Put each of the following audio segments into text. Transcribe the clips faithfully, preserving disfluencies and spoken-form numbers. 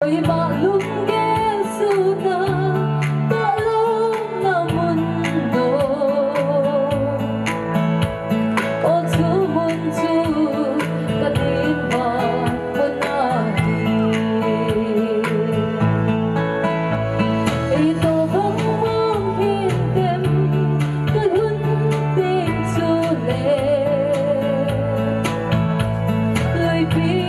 Koima lunggel suna, kalungna mun no. O chu mun chu, kadinga mun ahi. Itobang mong hin tem, kalhun ding chule. Luipi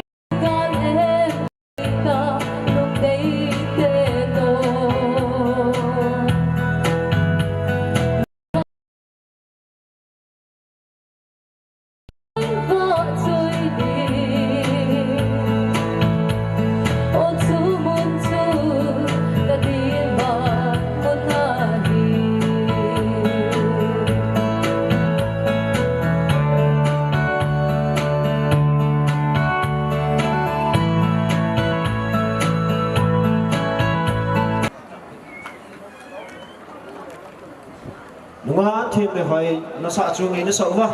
Nunga thim le hoi nasa chu ngai nasa uva.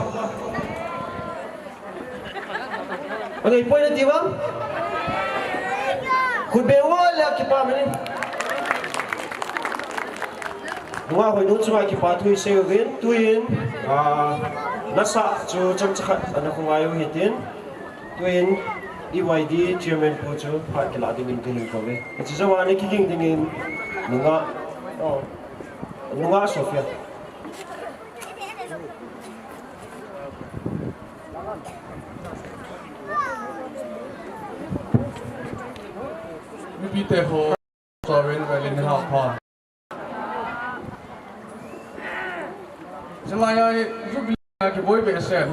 Angai poi nati uva. Khut beng uva le kipa mani. Nunga hoi nu chunga kipa thu isei uvin, tuin, ah, nasa chu chomcha khat ana khongai u hitin. Tuin E Y D chairman pu chu phat kilah dingin kahin kouve. Hiche jouva ana kiging dingin nunga, oh, nunga Sophia. Mipite ho, Sovereign Valley ni ha pha. Chulai a Jubilee a kiboi behseh.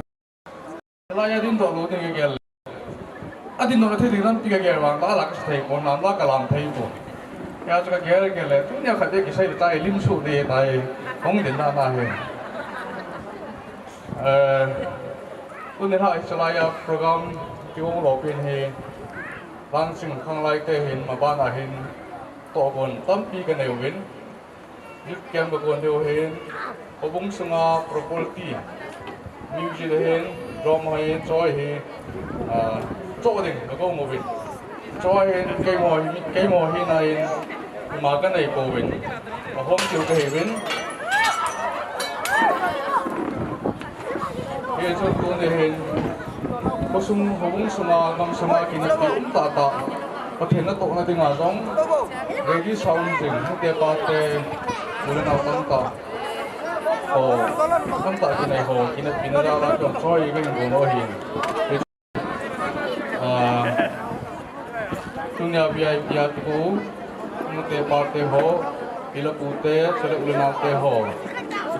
Chulai a dindoh lou ding kagel. Adindoh thei ding lampi kagel vang, la la kathei pon, lam la kalam thei pon. Hijeh chun kagel gel le, tunia khat beh kisei tai, lim suh ding tai, hung ding na na hi. Eh, tuni a hi chulai a program kihong lou pin hi, Langsing Khanglai te hin, maban a hin, tohgon tampi kanei uvin. Youth camp kagon diu ahin, houbung sunga property, music ahin, drum ahin, choi hi, ah, choh ding kagon uvin. Choi hin, keimo hi, keimo hi na in, ima kanei pouvin. Ahom tiu kahi uvin. Hichun tuni hin, khosung, houbung sunga, gam sunga, kineppi um tahtah. Pathen natohna dinga jong, ready sa um jing, nute pate, u le nao tamtah. Ho, tamtah kinei ho, kineppi na jal a jong, choi kahin gon u ahin. Ah, tunia V I P a thu, nute pate ho, pi le pute, chule u le naote ho.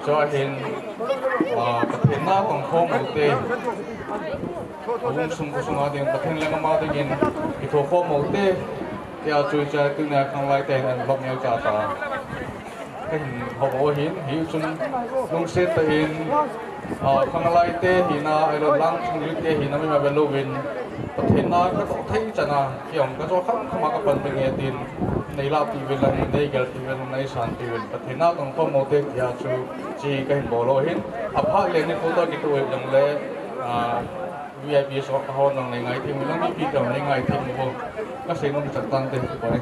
Chua hin, ah, Pathen na tong khom u te. Houbung sung khosunga ding, Pathen le ama dingin, kitho khom u te. Tia chu hiche tunia Khanglai te hin, vlog neo cha ta. Kahin hou u ahin, hichun lungset tah in, ah, Khanglai te hina, ahilou Langsing te hina, mi ma bel louvin, Pathen na katoh thei chan a, kei jong kajo kham kham a kapan ding e tin, nei lahpeh uvin lang, nei gelpeh uvin lang, nei sanpeh uvin, Pathen na tong khom u te tia chu, hiche kahin bol u ahin, aphat le nikho toh kitoh u jongle, ah, V I P ho jong nei ngaithem uvin lang, mipi te jong nei ngaithem uvin, kasei nom chan tante, kipa e.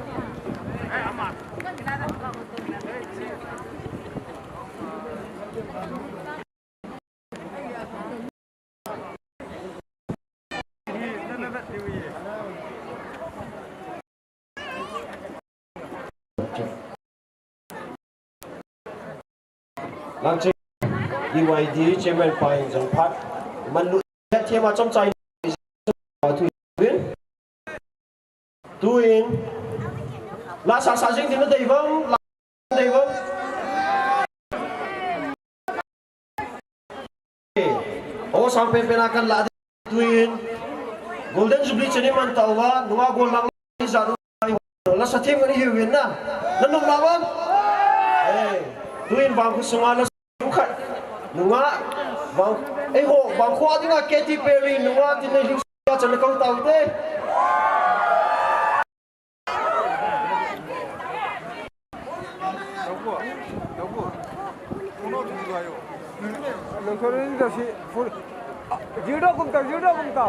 Langsing E Y D chairman pa in jong phat man lut thiam a chomcha in thu in. Tuin, la sasa jing tin nadei uvam, la dei uvam. O, sang penpen a kan la ding tuin. Golden Jubilee chen iman tauva, nunga gol lang ijat u la sa them kan ihiuvin na. Nanop na uvam? Eh, tuin vangkho sunga la Khat, nunga, vang, eiho, vangkho dinga Katy Perry, nunga tin nei lhingset a chan kou taute. Lo kho ni da si, full. Zero kum ta, zero kum ta.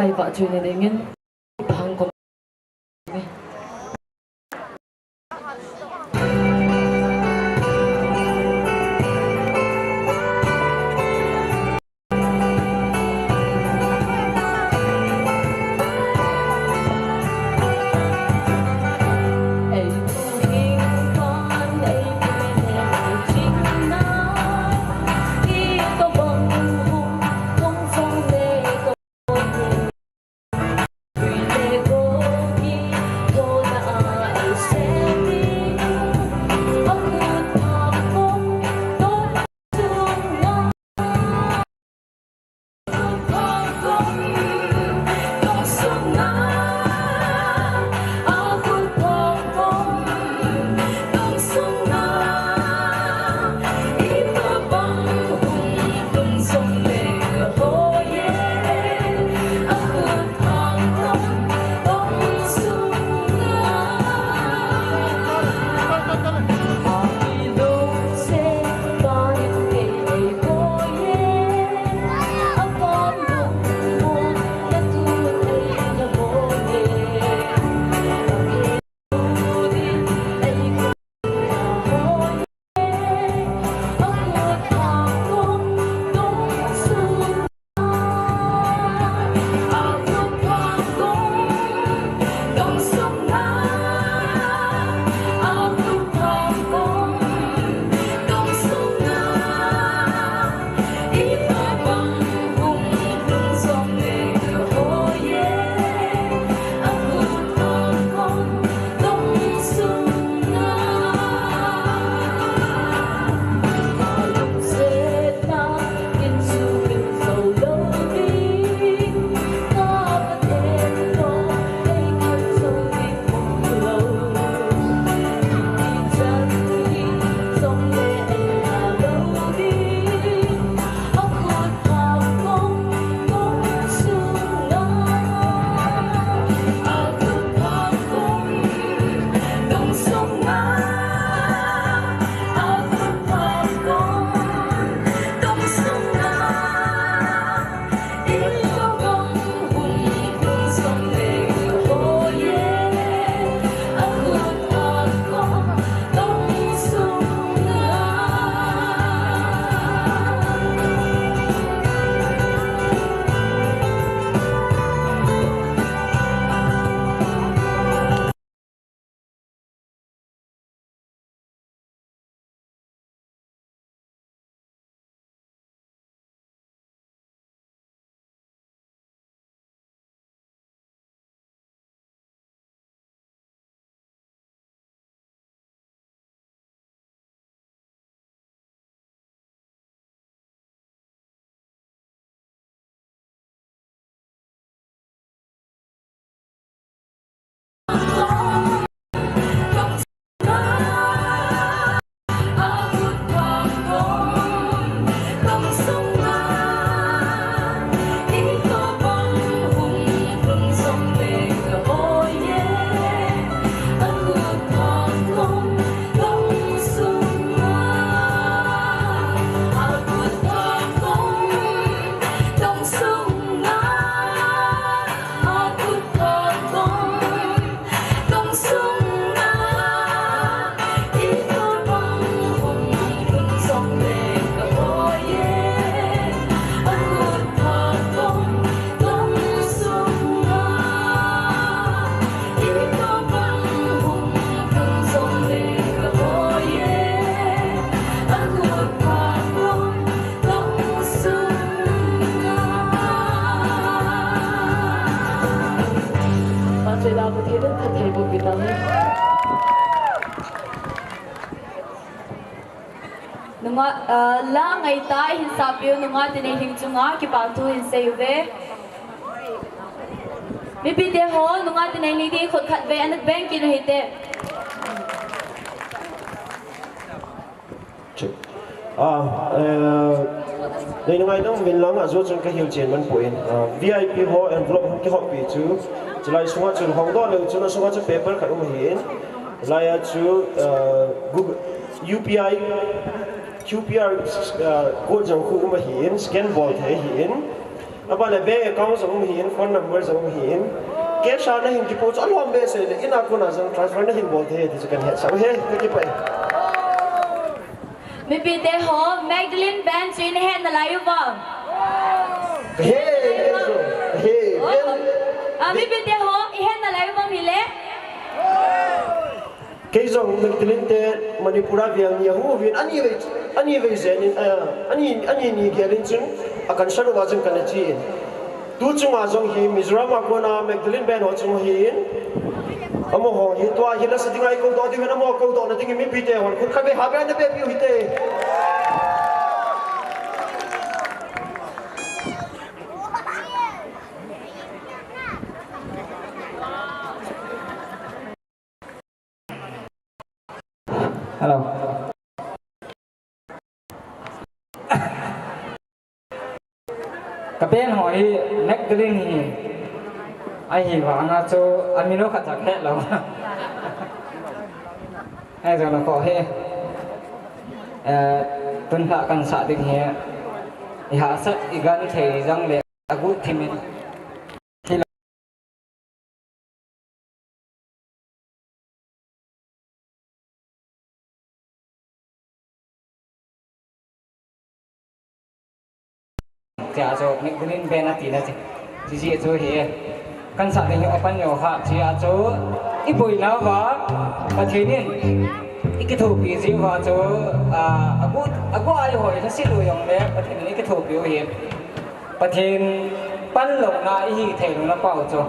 Ai pa chu ni dingin. Phang kom. Nunga, ah, la ngaitah in hin sapiu, nunga tinei hing chunga kipa thu hin seiuve. Mipite ho, nunga tinei ni di khut khat ve, anat beng kit u hite. Check. Ah, eh, nei nungai dong min lang a zo chun ka hil chen man poi. Ah, V I P ho envelope hung kihoppi chu. Chulai sunga chun hong doh leu chun a sunga chu paper khat um ahin. Laia chu, eh, Google, U P I, Q R, eh, code jong khu um ahin, scan bol thei ahin. Aban le bank account jong um ahin, phone number jong um ahin. Cash a nahin kipoh chu alom behseh le, in a kona jong transfer nahin bol thei ti chu kahin hetsah uve, kakipah e. Mipite ho, Magdalene Band chu ihet nalai uvam? Kahe, kahe, kahe. Oh. Ah, mipite ho, ihet nalai uvam hile? Kei jong Magdalene te Manipur a veng ni a hung uvin, ani vei, ani vei jeng in, ah, ani, ani ni gel in chun, a concert uva chun kana che in. Tu chunga jong hi Mizoram a kona Magdalene Band ho chung hi in. Amaho hi tua hi la sa dinga i koudoh ding in, amaho koudoh na ding in mipite hon khut khatvei ha be na be piu hite. Hello. Ka band ho hi Magdalene hi. Ahivanga chu amin u khat jong helou. Hijong le kho hi. Eh, tun lha concert ding hi. I hahsat i genthei jong le aguh thim in. Tia chu Magdalene Band ati na chu. Chuche chu hi. Concert ding hi open your heart tia chu. I boina uva Pathen in i kithopi jiu va chu, ah, agu, agu ai hoi na silu jong le Pathen in i kithopi u hi. Pathen panlouna i hi thei louna pau chu.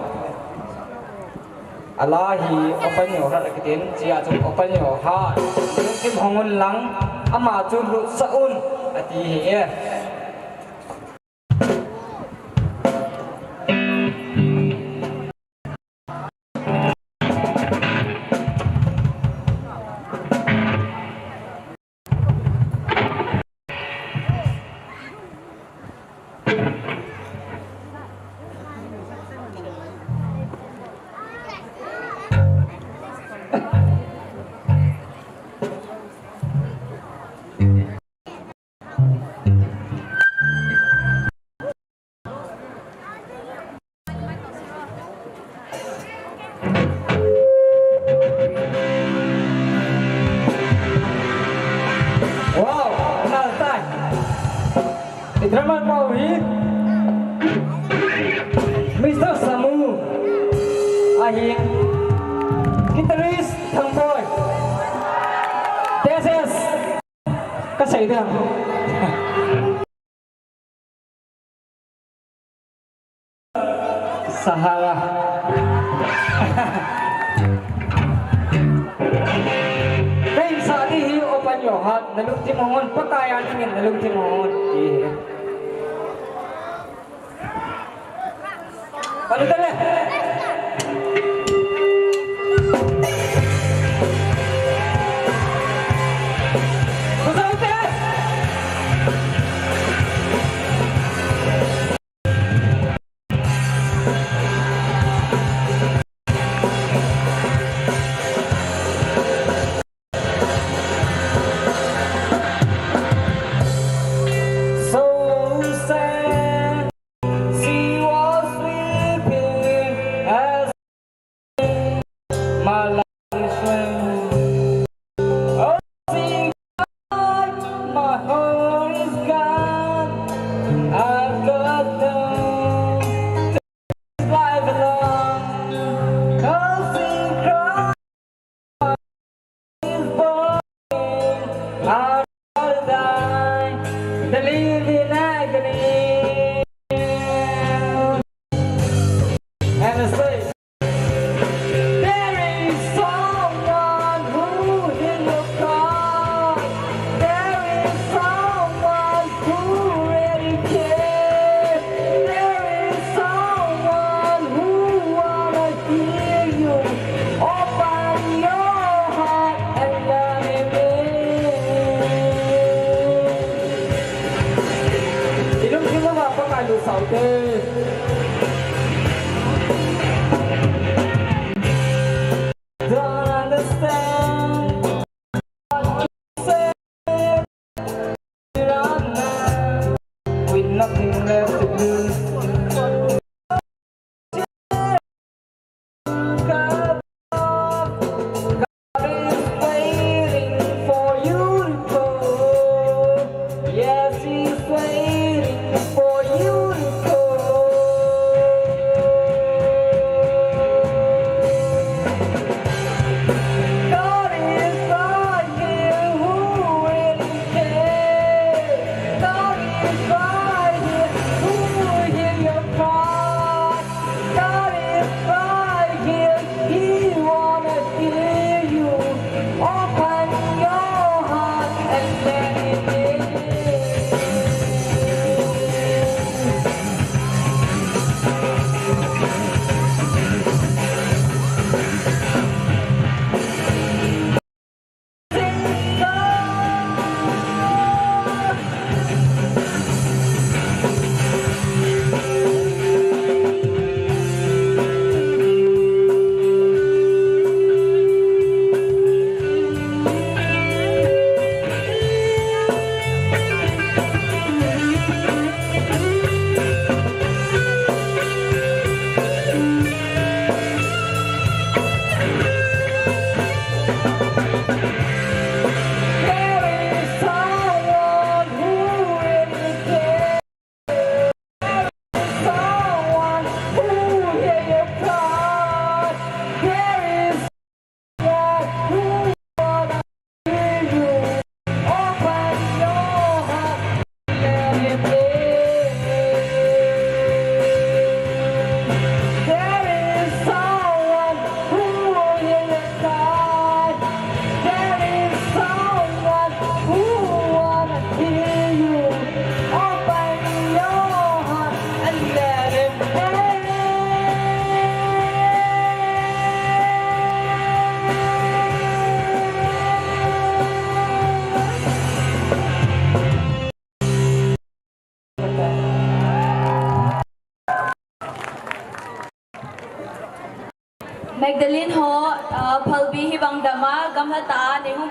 Ala hi open your heart akitin, tia chu open your heart. Lungthim hong un lang, ama chu lutsah un, ati hi e. Wow, nal tai. I drummer pau hi Mister Samu ahin, guitarist Thangboi. This is kasei ding. Sahara. Kahin sah ding hi open your heart, nalungthim hong un, Pakai a dingin nalungthim hong un. Palu tale. So sad, she was weeping as my life is rain. Oh, sing God, my heart is gone. I've got no life alone. Oh, sing cry. Who really care? There is someone who wanna hear you. Open your heart and let him in. Ilung ilung apa kalu saute. Don't understand. With nothing left to lose,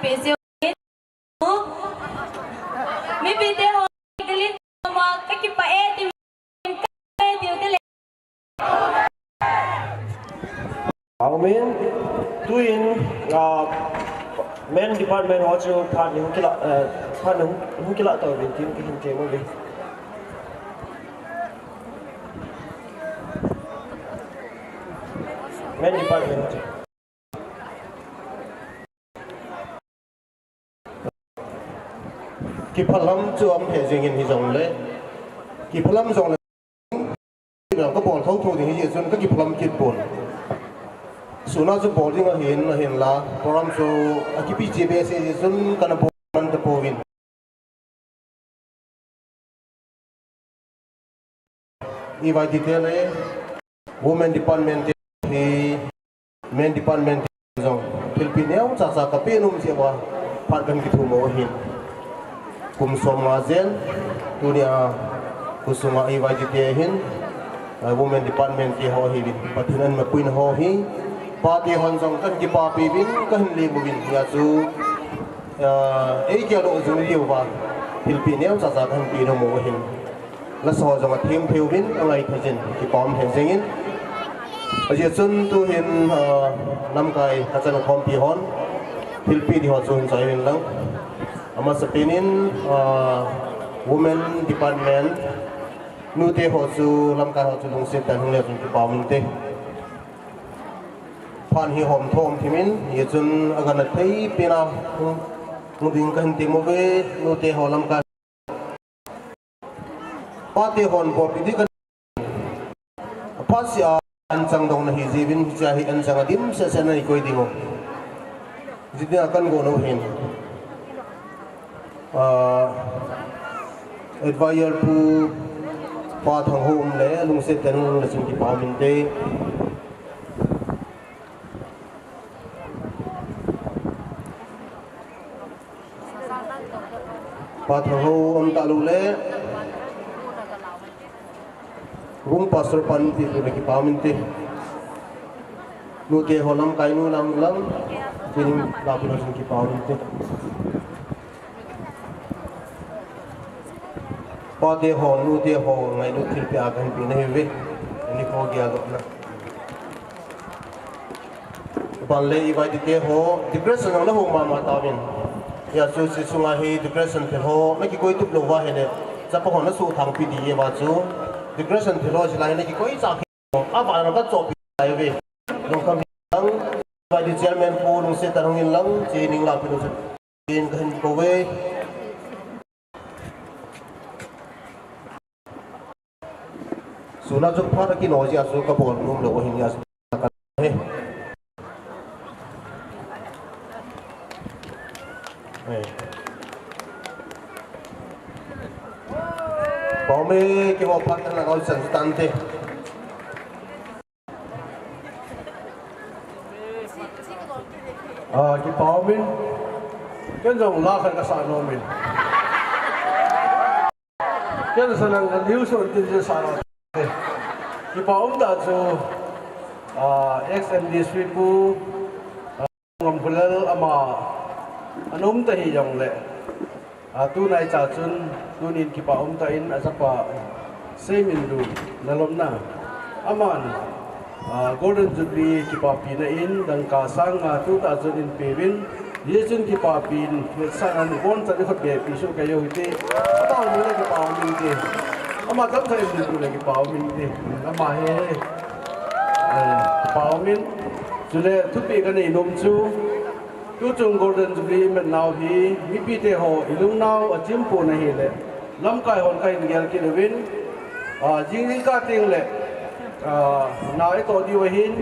Mipi te ho, delete ma, kakipah e ti, ka e ti te le. Amen. Tuin, ah, men department ho chu phat ni hung kila, eh, phat ni hung, hung kila tau vin tin kahin tem uve. Men department ho chu. Kiphalam chu um lheh jengin hijongle, kiphalam jongle, kabol thotho ding hijeh chun kakiphalam kit pon. Suna chu bol ding ahin, ahinla, program chu akipi cheh behseh jeh chun kana bol man tapouvin. E Y T te le Women Department te hi, Men Department te jong thilpeh neocha cha kapeh nom jeh uva phat kan kithum u ahin. Kum som nga jen, tunia khosunga E Y T te hin, ah, Women Department te ho hi Pathen in mapuina ho hi, pate hon jong kan kipapi uvin, kahin lem uvin, hia chu, ah, eikihol jing diuva thilpeh neocha cha kahin pe nom u ahin. Lasa ho jong athem thei uvin, angai thei jin, kipah um lheh jengin. Ajeh chun tuhin, ah, lamkai kachan khompi hon thilpeh di ho chu hin choi uvin lang. Amasapen in, ah, Women Department, nute ho chu, lamkai ho chu lungset tah in hung le chun kipah um inte. Phat hi hom thom thimin, hijeh chun agangthei pena hung, hung ding kahin tem uve, nute ho lamkai. Pate hon bolpi ding kan, aphatseh a anchang dong nahi jeh uvin, hiche hi anchang a dimset set a nei koi ding u. Hiti a kan gon u hin. Ah, advisor Pu Pa Thangho um le, lungset tah in hung le chun kipah um inte. Pa Thangho um talou le, Bung Pastor pan ti tu le kipah um inte. Nute ho lamkai nu lang lang, tin la pu na chun kipah um inte. Pate ho, nute ho, ngailut thilpeh a kahin pe nahi uve. Ani ko gel doh na. Ban le E Y T te ho, decoration jong nahung mama tauvin. Hia chu hiche sunga hi decoration thil ho, nakikoi tup lou uva ahile, chapa ho nasuhthang pi diuva chu, decoration thil ho hiche lai hi nakikoi cha hi, aban a kachohpi lai uve. Lungkham in lang, E Y T chairman Pu Lungset tah in hung in lang, hiche ning la pi lou chu. Tin kahin kou ve. Suna chu phat akino jeh a chu kabol nom lou ahin, hia chu ka he. He. Pau me, keiho phat kana lau chan tante. Ah, kipah um in. Ken jong la khat kasa nom in. Ken sa lang kan hiu son tin sa. Kipah um tah chu, ah, ex M D C Pu, ah, Ngamkhulel ama, ana um ta hijongle. A, tunai cha chun, tunin kipah um tah in achapa Seiminlun Lalopna. Aman, a, Golden Jubilee kipapina in dangka sang nga tutah chun eipeuvin, hijeh chun kipapin, vetsahnan ibonchan ikhut beh pi soh kei u hite. Ama um le kipah um inte. Ama tamtah in ding le kipah um inte. Ama hi, eh, kipah um in. Chule thupeh kanei nom chu, tuchung Golden Jubilee iman nau hi, mipite ho ilungnau achim pon ahile, lamkai hon kahin gel kit uvin, a, jing jingkah teng le, a, na itoh diu ahin,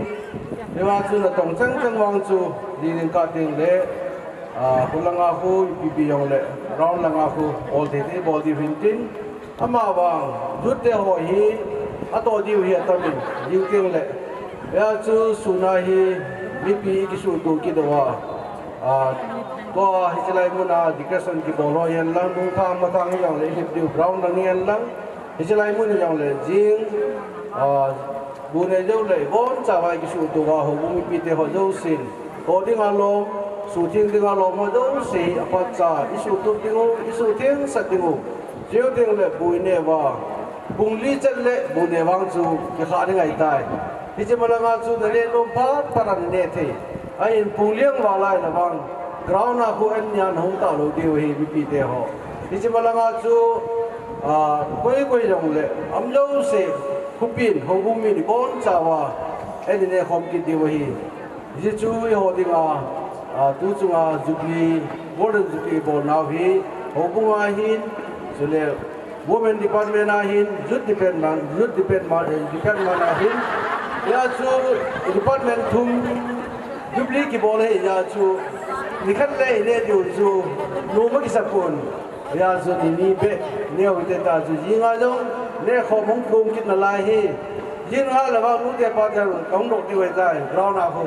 hiva chu natong chang chang vang chu, jing jingkah teng le, a, khulanga khu, ipi pi jong le, ground langa khu, bol teitei bol diu hin tin, Amavang, youth te ho hi, atoh diu hi atam in, jing teng le. Hia chu suna hi, mipi kisuhtuh kit uva. A, tua hiche lai muna, decoration kibol ho hihen lang, nungthang mathang hijongle, ilhip diu ground lang hihen lang. Hiche lai mun hijongle, jing, a, bu nei jou le, ibonchauva kisuhtuh uva, houbung mipite ho jousen. Toh dinga lom, Suhtheng dinga lom ho jouse, aphatcha, isuhtup ding u, isuhthengsah ding u. Chuteng le bu ineh uva, pung li chet le bu neh vang chu kikhah ding ahitai. Hiche malanga chu naneh nom phat phat a naneh thei. Ahin pung liang val a ahivang, ground a khu annia nahung talou diu ahi mipite ho. Hiche malanga chu, ah, koi koi jongle, umjouse, khopin, houbung min ibonchauva, ahin neh khom kit diu ahi. Hichu eiho dinga, ah, tu chunga Jubilee, Golden Jubilee bolnau hi, houbung a hin, chule Women Department a hin, Youth Department, Youth Department, eh, Department a hin, hia chu Department thum Jubilee kibol ahi, hia chu nikhat le ineh diu chu nom akisa pon. Hia chu ni ni beh neh u hite, tua chu jinga jong neh khom hung khom kit nalai ahi. Jing ha le vang nute pate kahung doh diu ahitai, ground a khu.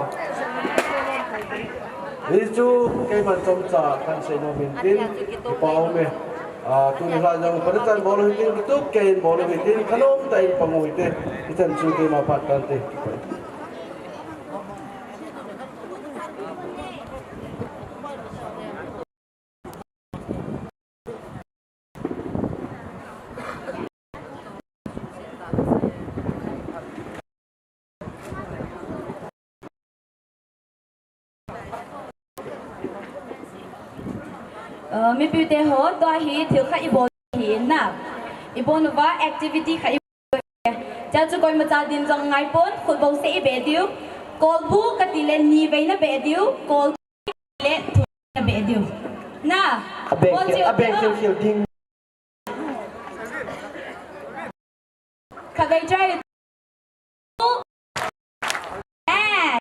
Hichu keiman chomcha kahin seinom in tin, kipa um e. Ah, tuni lha jong panachan bol u hitin, kitup keiyin bol u hitin, thanom tah in pang u hite. Hichan chu keima phat tante. Ah, mipite ho, tua hi thil khat ibol ahi na. Ibol uva activity khat ibol. Chua chu koimacha din jong ngai pon, khut bouseh ibe diu. Kolbu kati le ni vei nabe diu, kol le thum nabe diu. Na, abeng bol khel, chiu abeng te, khel, khel ding. Khatvei try. Eh,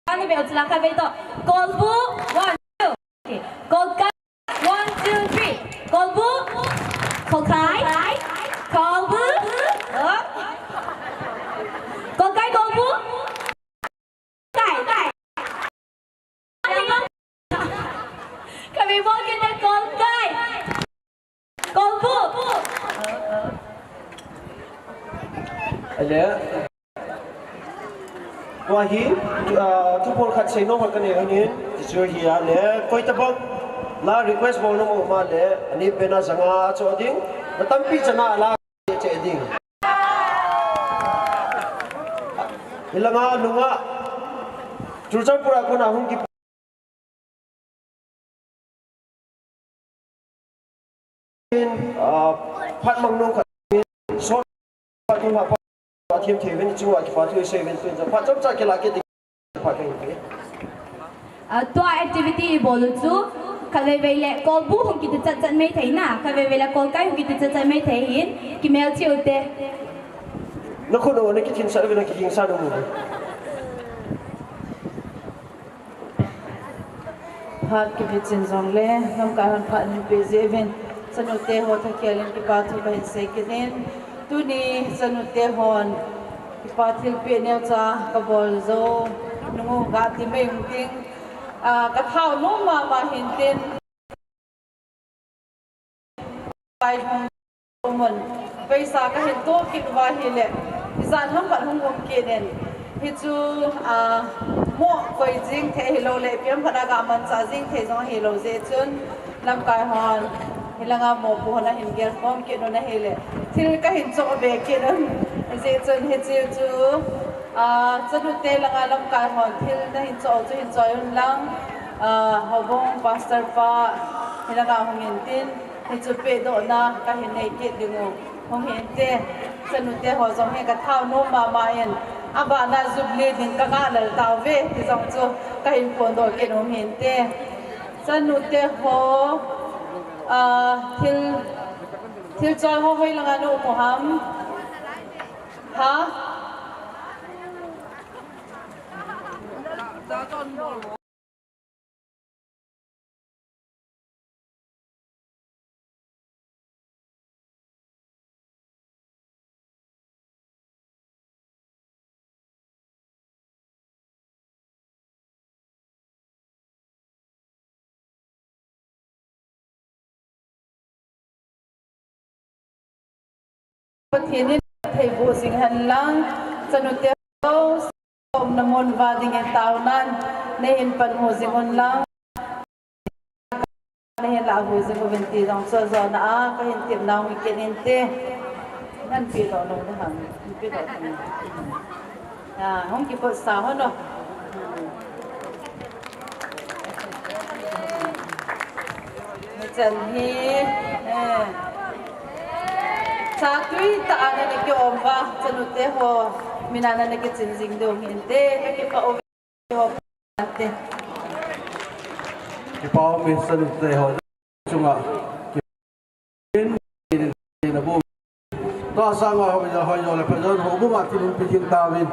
khatvei try. Kolbu, one, two. Okay. Kolkai, one, two, three. Kolbu. Kolkai. Kolbu. Oh. Kolkai, kolbu. Kai, kai. Khatvei bol kit te, kolkai. Kolbu. Ale. Tua hi, ah, thupol khat seinom khat kanei ahin, tichu hi ale, koi tabang la request bol nom um le, ani pena janga cho ding, na tampi chana la che ding. Hilanga nunga Churachandpur a kona hung ki, ah, phat mang nung khat, sot phat nung khat, phat thim thei uvin, chunga kipa thu isei uvin, tun phat chomcha kila kit ding phat kahin pe. Ah, tua activity ibol u chu, khatvei vei le kolbu hung kiti chat chat mai thei na, khatvei vei le kolkai hung kiti chat chat mai thei hin, kimel cheh u te. Na khut u, na kithin sat uvin, na kiging sat u. Phat kipe chin jongle, lamkai hon phat ahin pe jeh uvin, chanu te ho thakhel in kipa thu kahin sei kit in, tuni chanu te hon kipa thilpeh neocha kabol jou nung u gati mai ung ting, ah, kathao nom mama hin tin. Pai hung um un, paisa kahin toh kit uva ahile, ijat ham khat hung um kit in. Hichu, ah, mo koi jing thei hilou le, ipi ham khat a ga manchah jing thei jong ahilou jeh chun, lamkai hon, hilanga mopo hon ahin gelkhom kit un ahile, thil kahin choh be kit un. Hijeh chun hichu chu, ah, chanu te langa lamkai hon thil nahin choh u chu hin choi un lang, ah, houbung pastor pa hilanga hung in tin, hichu pehdohna kahin nei kit ding u. Hung hinte, chanu te ho jong hi kathao nom mama in, abana Jubilee ding kanga lel tauve, ti jong chu kahin phondoh kit u hinte. Chanu te ho, ah, thil, thil choi ho hoilanga na um u ham? Ha? Pathen in theiboh jing hen lang, chanu te ho, umna mun uva dingin taonan, neihin panmu jing un lang. Hin la hu jing uvin ti jong chu jona a, kahin tep nau hi ken inte. Nan pi lo lo da ham, pi lo lo. Ya, hung kipot sa ho no. Hichan hi, eh, cha tui tah a nana kium uva, chanute ho, min a nana kichin jing diu hinte, kakipah uve. Kipah ume chanute ho chunga. Tahsa nga ho, hoijo le phajon houbung a thil hin pe jing tauvin.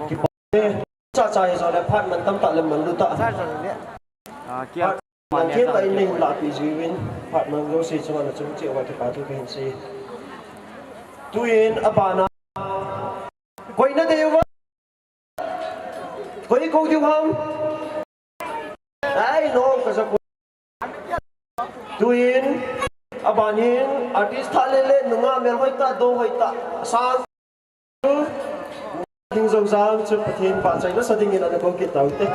Kipah ume, cha cha hijo le phat man tamtah le man lu tah. Phat man themtah in neihin lahpeh jiuvin, phat man jouse chunga nachung cheh uva kipathu kahin sei. Tuin abana koi nadei uva, koi kou diu ham? Ai, nom kaja poi. Tuin aban hin artist thah lele, nungah mel hoitah, dong hoitah, sang ding jong jang chu Pathen pachatna sa dingin ana kou kit taute.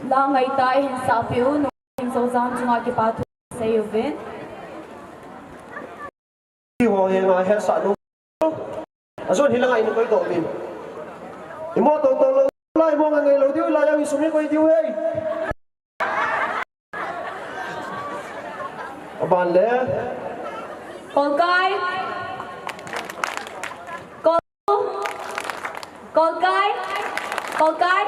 La ngai ta, ihin sapeh u, nungin Joujang chunga kipa thu seiuvin. Ti ho henga hetsah nu. Ajon hilanga in koi doh uvin. Imo tong tong lou, la imo ngai ngai lou diu, la jong isum in koi diu hei. Aban le. Kolkai. Kol-, Kolkai. Kolkai.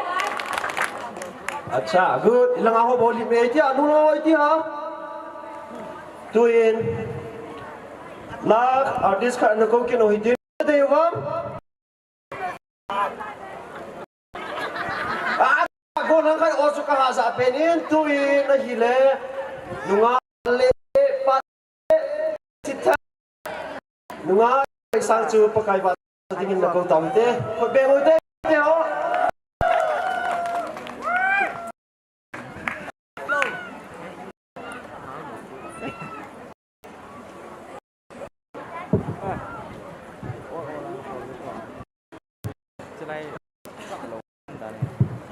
Acha, good. Ilanga ho bol hi me tia, nu lo tia. Tuin. La artist khat na kou kit u hitin. Dei uvam. A, gollhang khat o chu ka hahsah pen in, tuin ahile, nungah le pa le sitha, nungah Paisang chu Pakai vahchoi dingin na kou tau hite, khut beng u hite, te ho.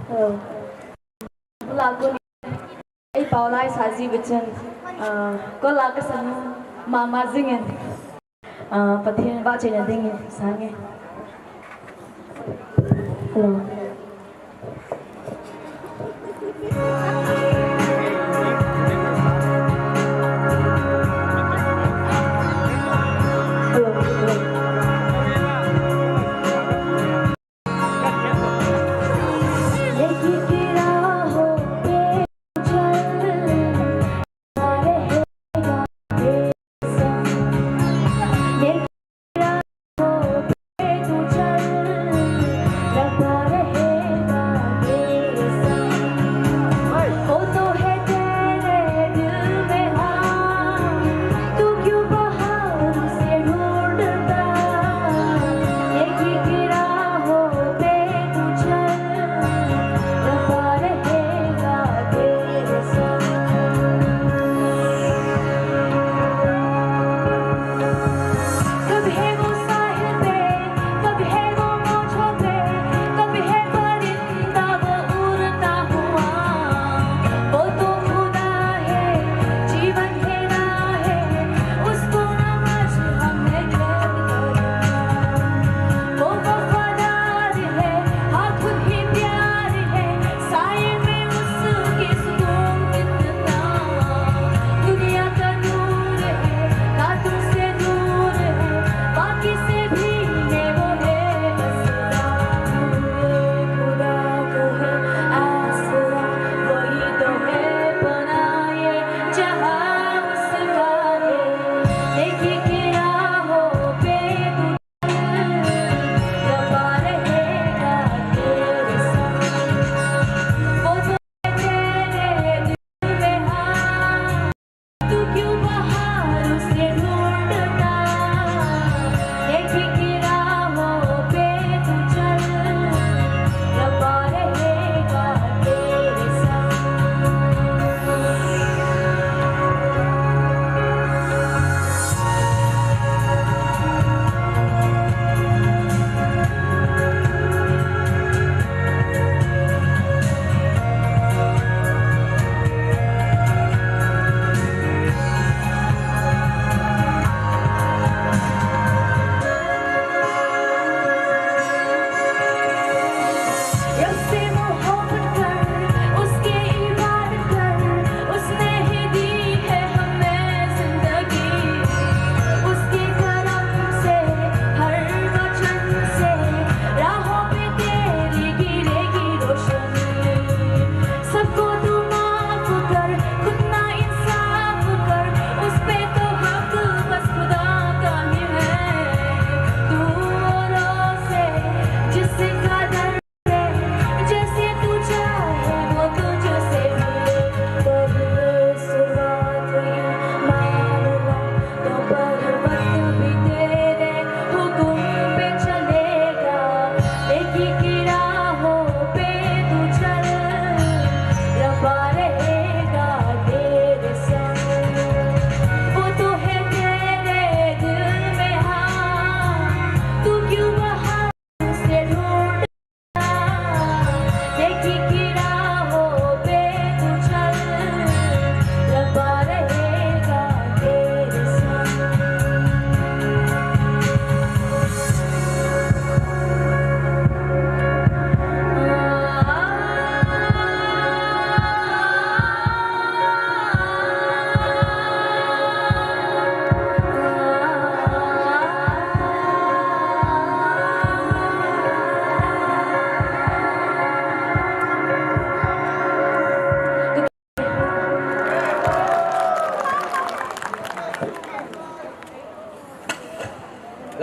Hello. Bula kuni. Ei pau lai sa ji bichin. Ah, ko la ka sanu mama jingin. Ah, Pathen vahchoina dingin sange. Hello.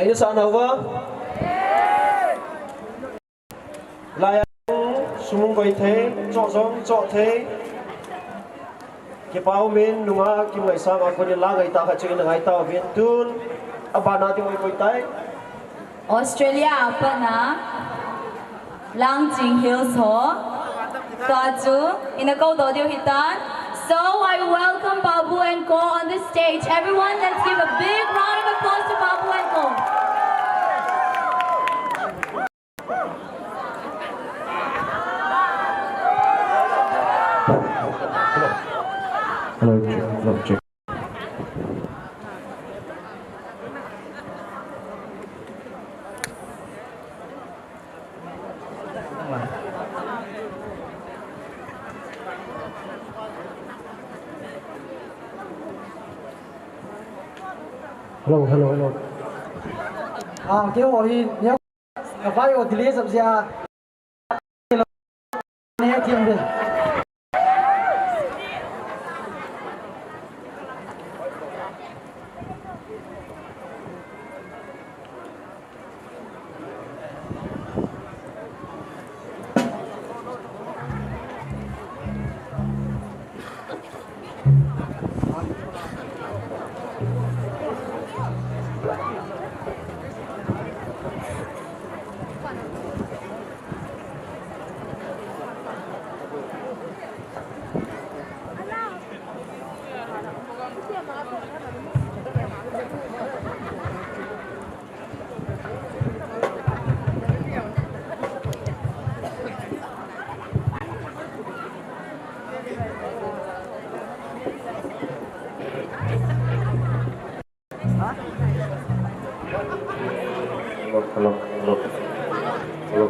Ina sa nau va. Laiya sum hung koi thei, choh jong choh thei. Kipa umin, nungah Kimngaisang a konin la ngai tah khat chu ina ngai tauvin, tun abana ding hung koi tai. Australia a patna Langching Hills ho. Tua chu ina kou doh diu hitan. So I welcome Babu and Co on the stage. Everyone, let's give a big round of applause to Babu and Co. Hello, check, hello, check. Hello, hello, hello. Ah, keiho hi, nia, ka vai o delay sap jia. Ne, thiam de. Hello, hello, hello. Hello.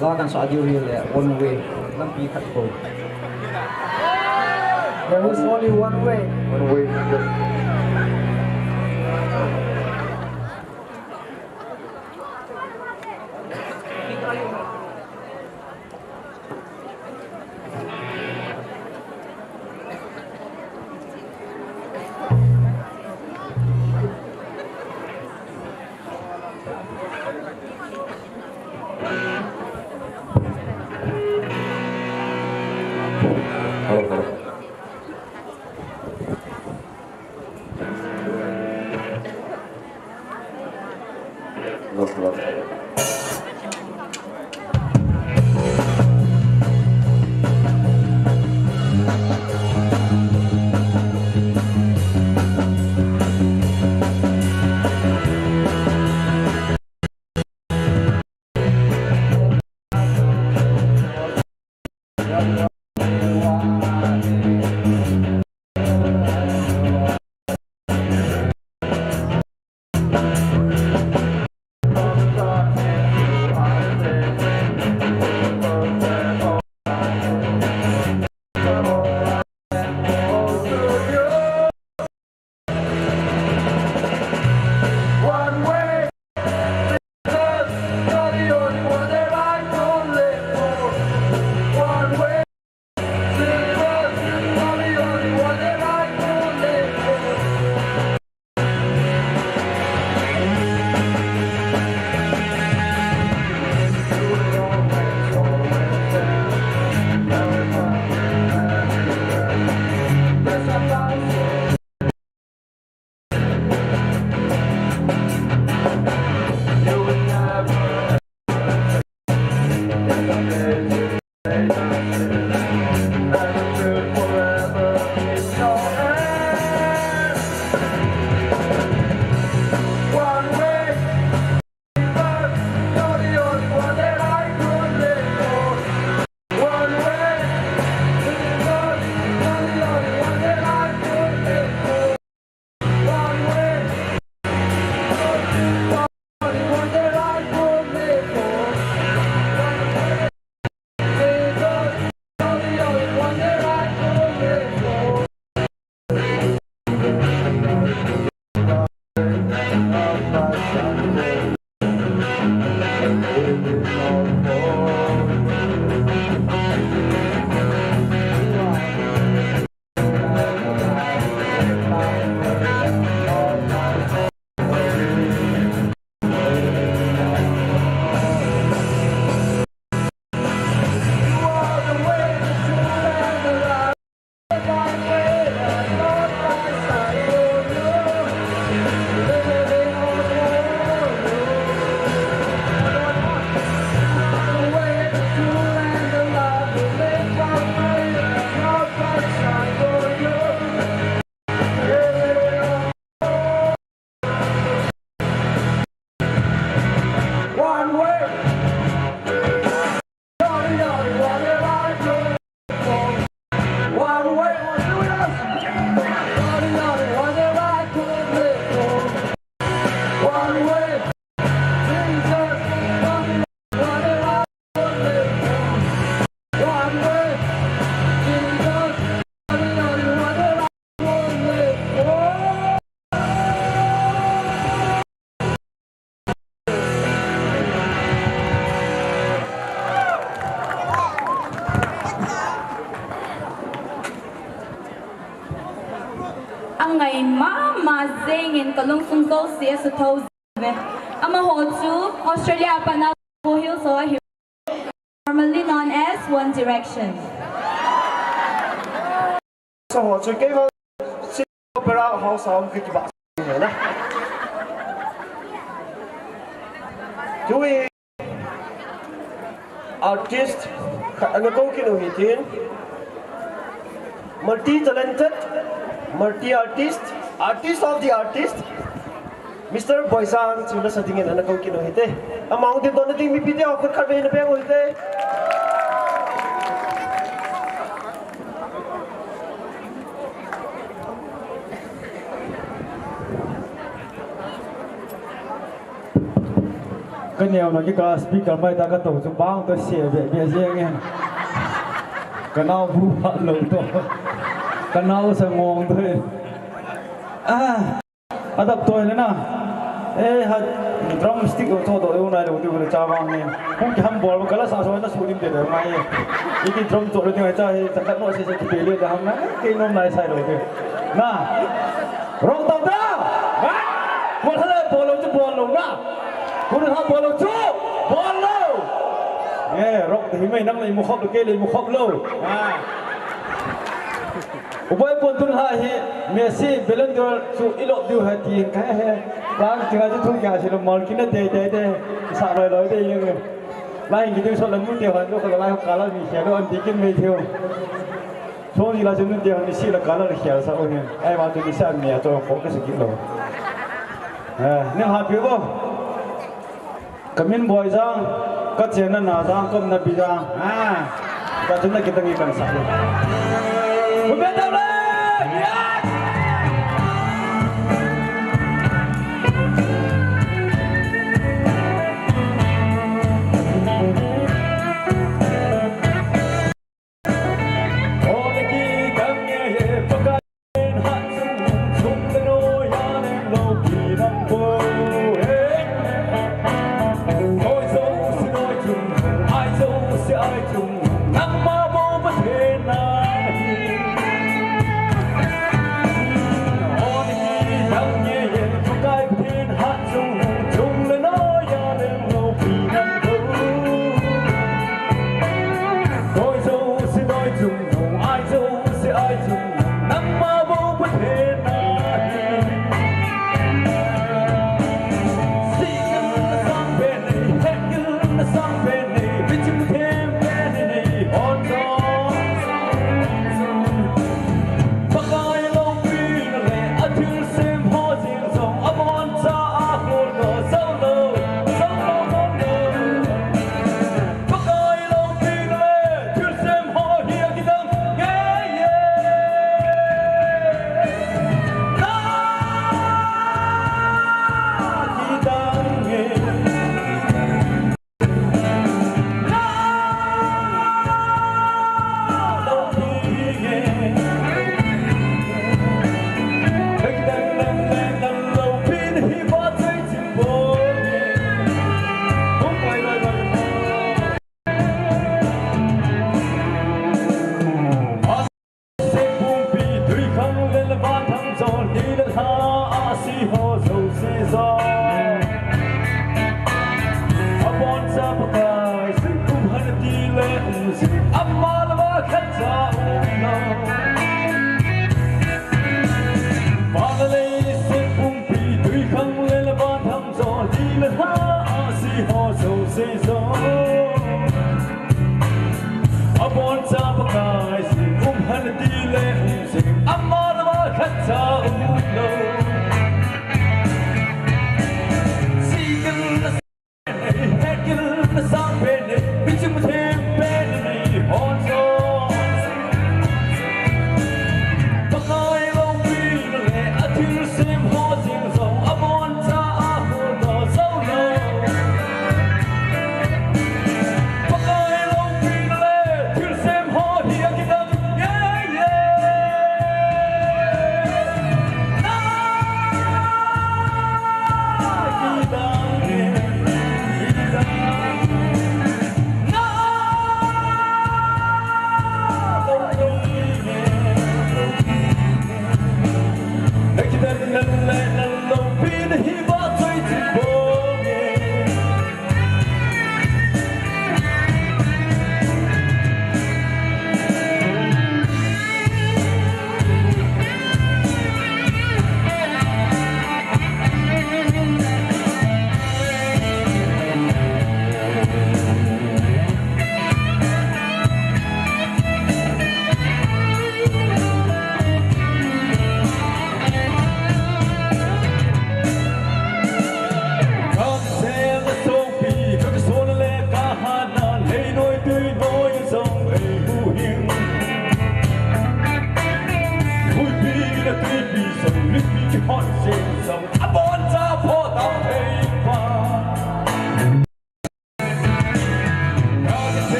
La kan sa diu hi le, one way, lampi khat ko. There is only one way. One way. ngai mama jengin kalungsung jouse asuthou jing uve. Amaho chu Australia a pat a Go Hills ho ahi, formerly known as One Direction. Saho chu kei vang Opera House a um kiti ba na. Tui artist khat ana kou kit u hitin. Multi talented, multi artist, artist of the artist, Mister Boijang chu lasa dingin ana kou kit u hite. Ama hung dingdohna ding mipite ho khut khat vei na peng u hite. Ka neo na kika speaker mai ta ka to chu bang to se be be jeng e. Ka nao bu phat lou to. Ka nao sa ngong to e. Ah, adap to le na. Eh, ha, drumstick to to u nai lou ti u cha bang ni. Hung ki ham bol ka la sa so na su dim de de mai. Iki drum to le ti mai cha he cha ka no se se ki pe le da ham na. Kei nom nai sai lou ti. Na. Rong tau ta. Ha? Bol ha le bol lou chu bol lou na. Kun ha bol lou chu bol lou. Eh, rock hi mai nang le mu khop ke le mu khop lou. Ha. Ubai pon tun ha hi Messi Ballon d'Or chu i lop diu ha ti ka he. Bang ti ha chu thung kya si lo mal kin te te te. Sa loi loi te yeng. Lai ngi diu so la mu te han lo ka lai ka la mi kya lo an ti kin me theu. Thong ni la chu nun te han ni si la ka la kya sa o hin. Ai ma tu ni sa mi a to ko ka si ki lo. Eh, ni ha pi bo. Ka min Boijang, ka chenna Najang, ka umna Bijang. Ha. Ka chunna kitang i kan sa. Ku be ta le. Yes.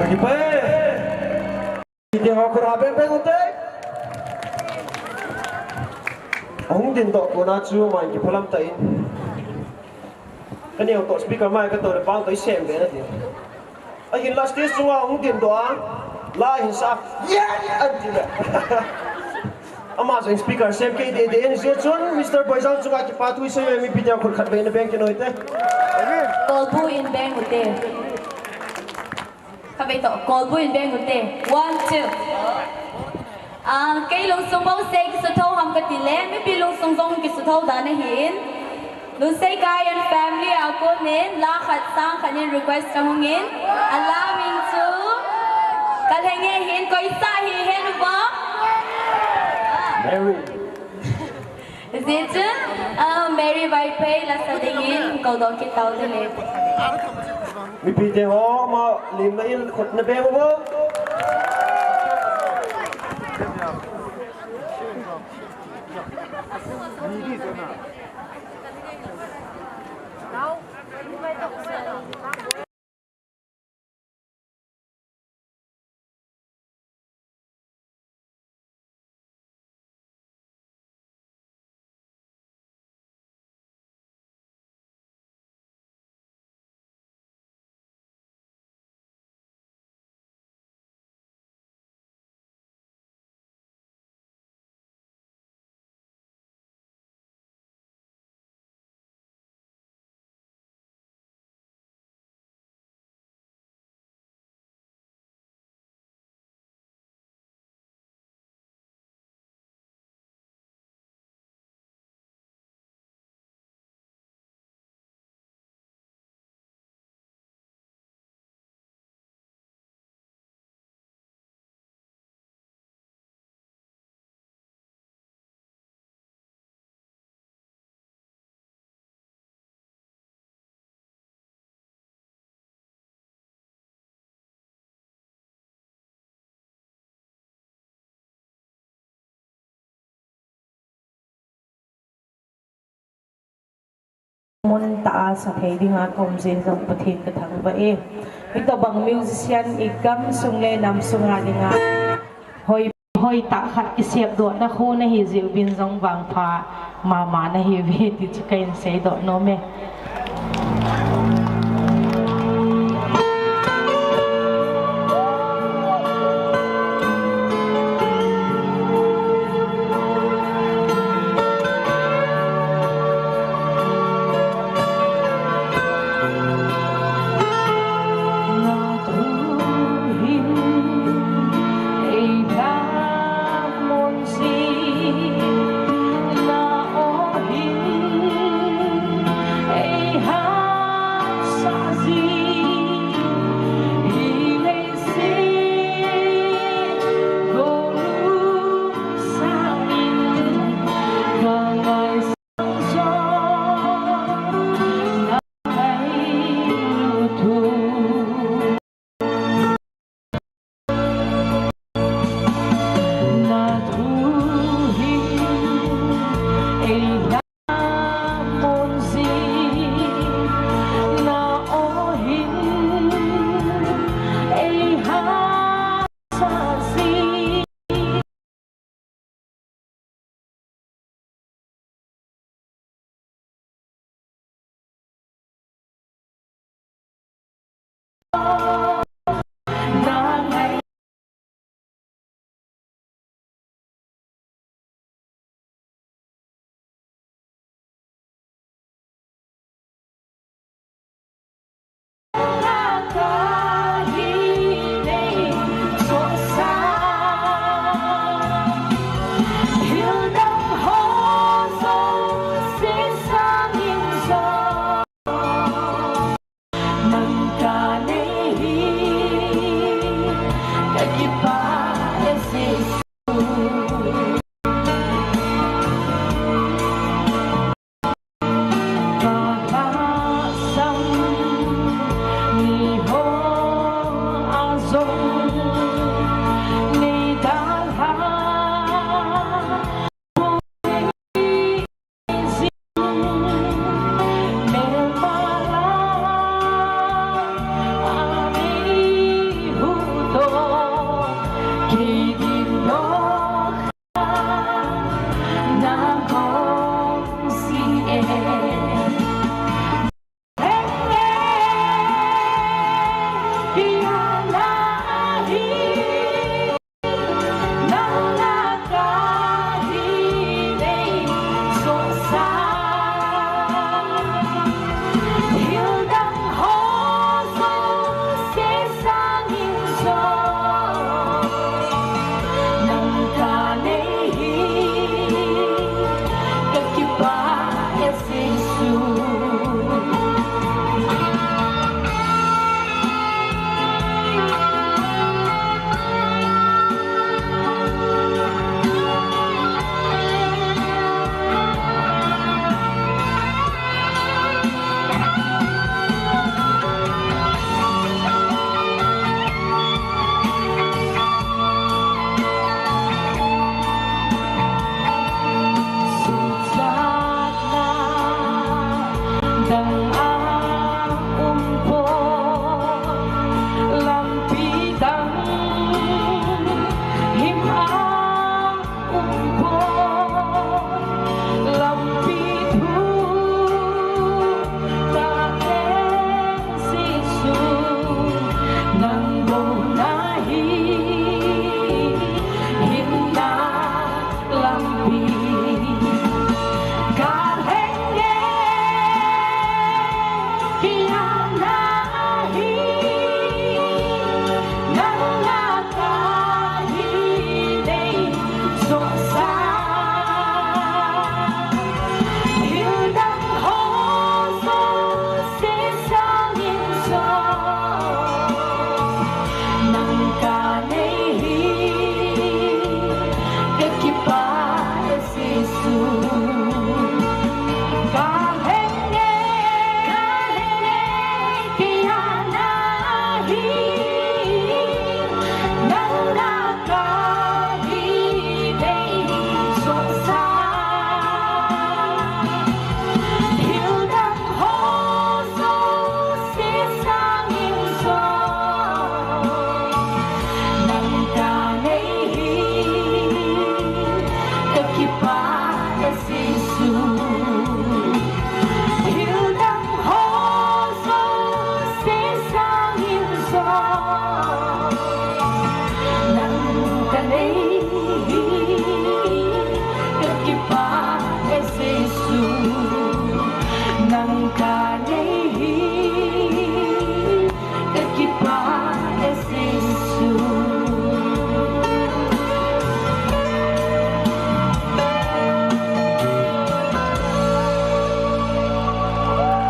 Kipah e. Kiti ho khut abeng beng ute. Ahung ding doh kona chu mai kiphalam ta in. Kaneo toh speaker mai katoh le pang toh isem be nati. Ahin la stage chunga ahung ding doh a. La hin sa. Yeah! Anti le. Ama jong speaker sem kei dede in, hijeh chun Mister Boijang chunga kipathu isei e, mipi te khut khat vei na beng kit u hite. Kolbu in beng ute. Khatvei toh, kolbu in beng ute. One, two. Ah, kei lungsung bouseh kisuthou ham kati le, mipi lungsung jong kisuthou dan ahin. Lusei Kai and family a kon in, la khat sang khat in request kahung in. Alam in chu. Kalhenge hin, koi sa hi hen uva. Mary. Hijeh chun, ah, Mary Vaiphei la sa dingin, koudoh kit tau hite. Mipi te ho, ma lim na in khut na beng uvo. Mun tah a sa thei dinga kaum jeh jong Pathen kathangvah e. Hitobang musician igamsung le namsung a dinga hoi, hoitah khat kisepdohna khu nahi jeh uvin jong vangpha mama nahiuve ti chu kahin seidoh nom e.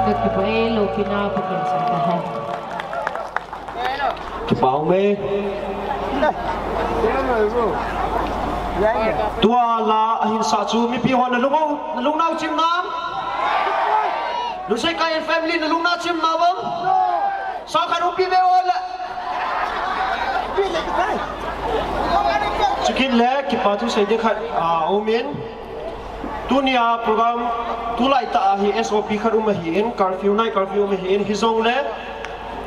Ka kipah e, loupina Pathen sung tahen. Kipah e. Tua la ahin sah chu mipi ho nalung u, nalung nau chim nam? Lusei Kai and family nalung nau chim nam? Sa khat umpi ve o le. Chukit le kipa thu sei ding khat, ah, umin. Tunia program tulai tah a hi S O P khat um ahin, curfew, night curfew um ahin, hijongle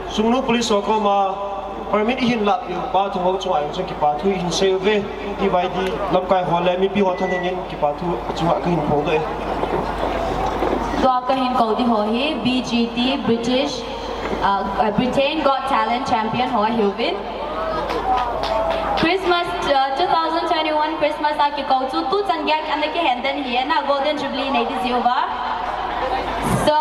Sungnu Police ho koma permit ihin lahpeh u pa thangho chunga jong chun kipa thu ihin sei uve, T Y D lamkai ho le mipi ho thanhengin kipa thu achunga kahin phongdoh e. Tua kahin kou ding ho hi B G T, British, uh, uh, Britain Got Talent champion ho ahiuvin. Christmas, uh, two thousand twenty-one Christmas a kikou chu tuchan geiya ana kihen den ahi, ana Golden Jubilee nei ding jeh uva. So,